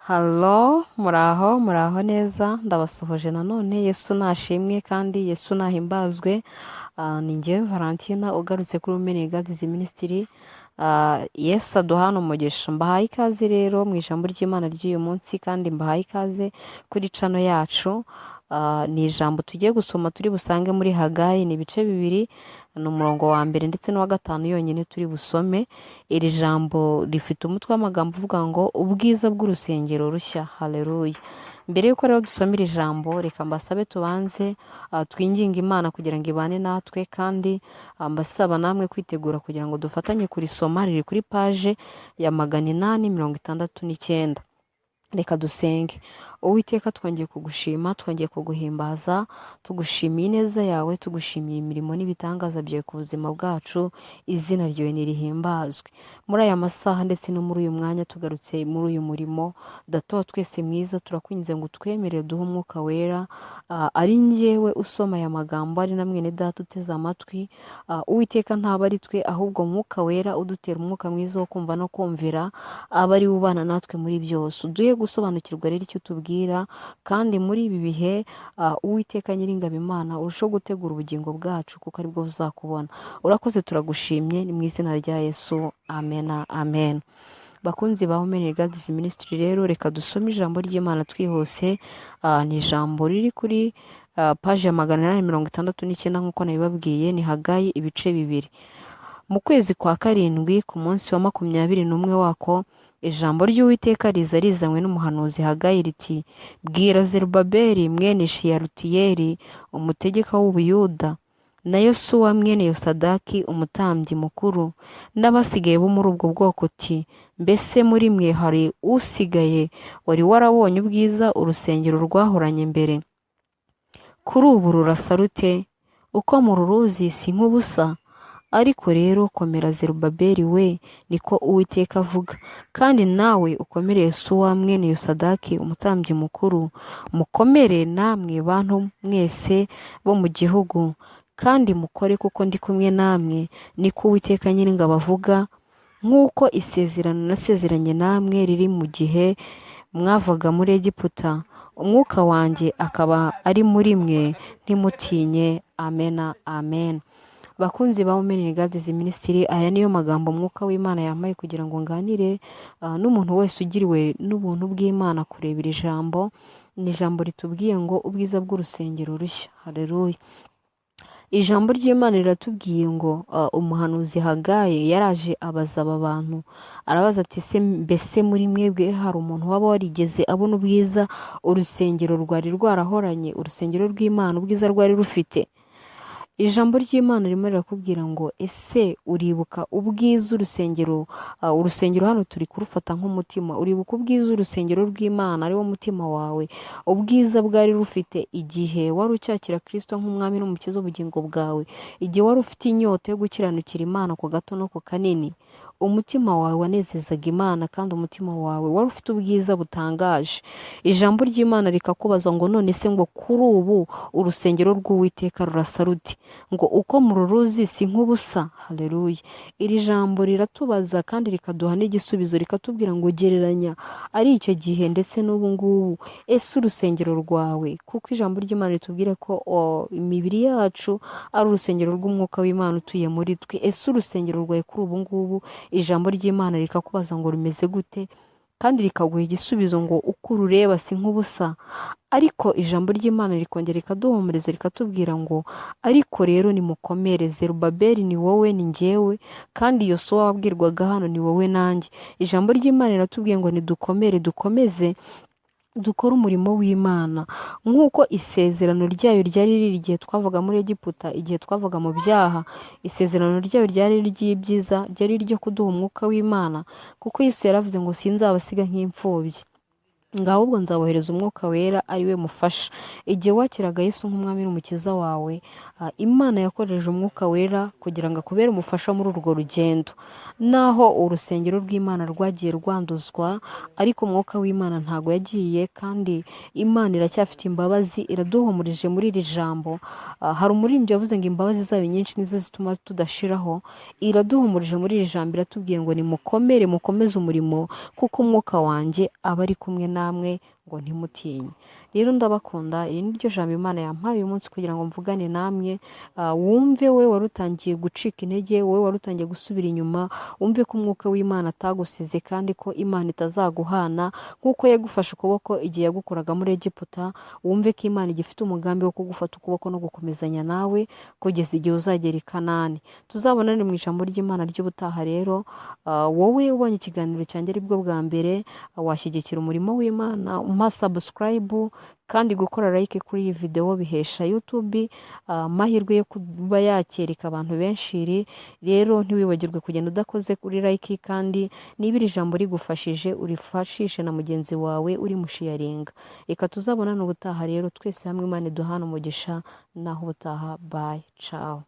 Hello, muraho, muraho neza, ndabasuhuje nanone. Yesu nashimwe kandi Yesu nahimbazwe. Ni njyewe Valentina ugarutse kuri Women Guides Ministry. Yesu aduhana umugisha. Mbahaye ikaze rero mu ijambo ry'Imana ry'uyu munsi, kandi mbahaye ikaze kuri channel yacu. Ni ijambo tugiye gusoma turi busange muri Hagayi, ni ibice 2, ni umurongo wa mbere ndetse n'uwa gatanu yonyine turi busome. Iri jambo rifite umutwe w'amagambo uvuga ngo ubwiza bw'urusengero rushya. Haleluya. Mbere y'uko rero dusoma iri jambo, reka mbasabe tubanze twinginge Imana kugira ngo ibane natwe, kandi mbasaba namwe kwitegura kugira ngo dufatanye kurisoma. Riri kuri paje ya 869. Reka dusenge. Uwiteka, twongeye kugushima, twongeye kuguhimbaza, tugushimiye ineza yawe, tugushimiye imirimo n'ibitangaza byawe ku buzima bwacu. Izina ryawe nirihimbazwe muri aya masaha ndetse no muri uyu mwanya tugarutse muri uyu murimo. Data wa twese mwiza, turakwinginze ngo utwemerere duhe Umwuka Wera, ari njyewe usoma aya magambo, ari na mwene data uteze amatwi. Uwiteka, ntaba ari twe, ahubwo Mwuka Wera udutera umwuka mwiza wo kumva no kumvira, aba ari we ubana natwe muri byose. Uduhe gusobanukirwa rero icyo utubwira, kandi muri ibi bihe, Uwiteka Nyiringabo Imana, urushaho gutegura ubugingo bwacu kuko aribwo buzakubona. Urakoze, turagushimye, ni mu izina rya Yesu, amena, amen. Bakunzi ba Women Guides Ministry rero, reka dusome ijambo ry'Imana twihuse. Ni ijambo riri kuri paji ya 869 nk'uko nabibabwiye, ni Hagayi ibice 2. Mu kwezi kwa karindwi, ku munsi wa 21 wako, ijambo ry'Uwiteka riza rizanywe n'umuhanuzi Hagayi riti: "Bwira Zerubabeli mwene Sheyalutiyeli, umutegeka w'Ubuyuda, na Yosuwa mwene Yosadaki, umutambyi mukuru, n'abasigaye bo muri ubwo bwoko uti: Mbese muri mwe hari usigaye wari warabonye ubwiza urusengero rwahoranye mbere? Kuri ubu rurasa rute? Uko mururuzi si nk'ubusa? Ariko rero komera, Zerubabeli we, niko Uwiteka avuga, kandi nawe ukomere, Yosuwa mwene Yosadaki, umutambyi mukuru. Mukomere namwe bantu mwese bo mu gihugu, kandi mukore, kuko ndi kumwe namwe, niko Uwiteka Nyiringabo avuga, nk'uko isezerano nasezeranye namwe riri mu gihe mwavaga muri Egiputa, umwuka wanjye akaba ari muri mwe. Ntimutinye." Amena, amen. Bakunzi ba Women Guides Ministry, aya niyo magambo Umwuka w'Imana yampaye kugira ngo nganire n'umuntu wese ugiriwe n'ubuntu bw'Imana kureba iri jambo. Ni ijambo ritubwiye ngo ubwiza bw'urusengero rushya. Haleluya. Ijambo ry'Imana riratubwiye ngo umuhanuzi Hagayi yaraje abaza aba bantu, arabaza ati: "Se mbese muri mwebwe hari umuntu waba warigeze abona ubwiza urusengero rwari rwarahoranye, urusengero rw'Imana, ubwiza rwari rufite?" Ijambo ry'Imana ririmo rirakubwira ngo: "Ese uribuka ubwiza urusengero, urusengero hano turi kurufata nk'umutima, uribuka ubwiza urusengero rw'Imana, ari wo mutima wawe, ubwiza bwari rufite igihe wari ucyakira Kirisito nk'umwami n'umukiza w'ubugingo bwawe, igihe wari ufite inyota yo gukiranukira Imana ku gato no ku kanini? Umutima wawe wanezezaga Imana, kandi umutima wawe wari ufite ubwiza butangaje." Ijambo ry'Imana rikakubaza ngo: "None se ngo kuri ubu urusengero rw'Uwiteka rurasa rute? Ngo uko mururuzi si nk'ubusa?" Haleluya. Iri jambo riratubaza kandi rikaduha n'igisubizo, rikatubwira ngo gereranya ari icyo gihe ndetse n'ubu ngubu. Ese urusengero rwawe, kuko ijambo ry'Imana ritubwira ko imibiri yacu ari urusengero rw'Umwuka w'Imana utuye muri twe, ese urusengero rwawe kuri ubu ngubu, ijambo ry'Imana rikakubaza ngo rumeze gute? Kandi rikaguha igisubizo ngo uko urureba si nk'ubusa. Ariko ijambo ry'Imana rikongera rikaduhumuriza, rikatubwira ngo: "Ariko rero nimukomere." Zerubabeli ni wowe, ni njyewe, kandi Yosuwa wabwirwaga hano ni wowe nanjye. Ijambo ry'Imana riratubwiye ngo nidukomere, dukomeze dukore umurimo w'Imana nk'uko isezerano ryayo ryari riri igihe twavaga muri Egiputa, igihe twavaga mu byaha. Isezerano ryayo ryari iry'ibyiza, ryari iryo kuduha Umwuka w'Imana, kuko Yesu yaravuze ngo: "Sinzabasiga nk'imfubyi." Ngo ahubwo nzabohereza Umwuka Wera ari we mufasha. Igihe wakiraga Yesu nk'Umwami n'Umukiza wawe, Imana yakoresheje Umwuka Wera kugira ngo akubere umufasha muri urwo rugendo. Naho urusengero rw'Imana rwagiye rwanduzwa, ariko Umwuka w'Imana ntago yagiye, kandi Imana iracyafite imbabazi, iraduhumurije muri iri jambo. Hari umuririmbyi wavuze ngo imbabazi zayo nyinshi nizo zituma tudashiraho. Iraduhumurije muri iri jambo, iratubwiye ngo nimukomere, mukomeze umurimo, kuko Umwuka wanjye aba ari kumwe namwe, ngo ntimutinye. Rero ndabakunda, iri ni ryo jambo Imana yampaye uyu munsi kugira ngo mvugane namwe. Wumve wowe wari utangiye gucika intege, wowe wari utangiye gusubira inyuma, wumve ko Umwuka w'Imana atagusize kandi ko Imana itazaguhana nk'uko yagufashe ukuboko igihe yagukuraga muri Egiputa. Wumve ko Imana igifite umugambi wo kugufata ukuboko no gukomezanya nawe kugeza igihe uzagera i Kanani. Tuzabonane mu ijambo ry'Imana ry'ubutaha. Rero wowe ubonye ikiganiro cyanjye aribwo bwa mbere, washyigikira umurimo w'Imana umpa subscribe, kandi gukora like kuri iyi video bihesha YouTube amahirwe yo kuba yakereka abantu benshi iri. Rero ntiwibagirwe kugenda udakoze kuri like, kandi niba iri jambo rigufashije urifashishe na mugenzi wawe uri musharinga. Reka tuzabonane ubutaha rero, twese hamwe Imana iduhane umugisha. Naho ubutaha, bye, ciao.